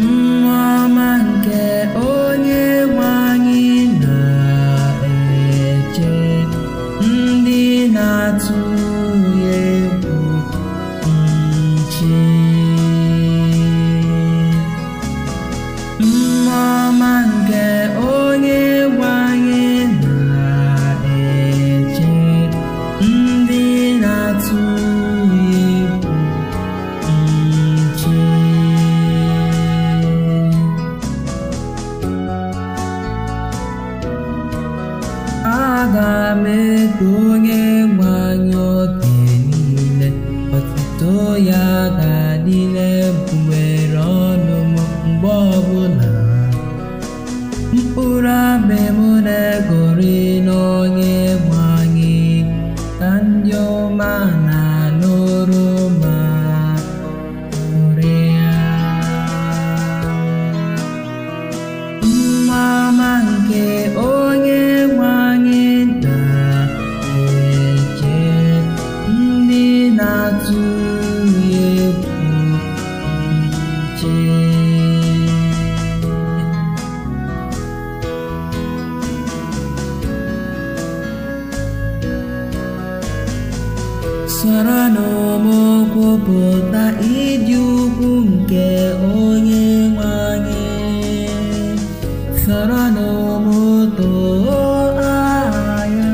Mmụọ ọma nke onye nwe anyị na-eche ndị na-atụ ya egwu nche. Mmụọ ọma nke onye nwe anyị na-eche ndị na-atụ ya egwu nche. Aga m eto onye nwe anyị oge niile, otuto ya ga-adị n'egbugbere ọnụ m mgbe ọbụla. Mkpụrụ amị m na-egori n'onye nwe anyị, ka ndị ọma na-anụrụ ma ṅụrịa. Mma ọma nke onye nwe anyị na-eche ndị na-atụ ya egwu nche. Soronụ m kwupụta ịdị ukwu nke onye nwe anyị. Soronụ m too aha ya.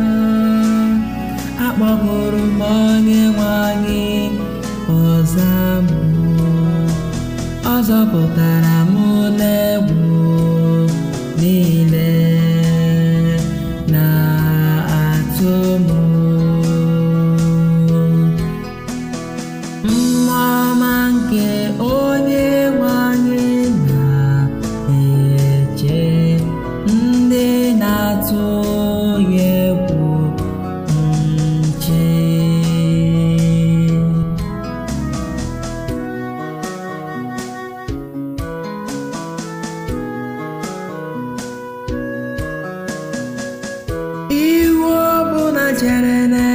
Akpọkuru m onye nwe anyị, ọ za m. Ọ zọpụtara m n'egwu niile na-atụ m. Mmụọ ọma nke onye nwe anyị na-eche ndị na-atụ ya egwu nche. Iwu ọbụla chere n'ebe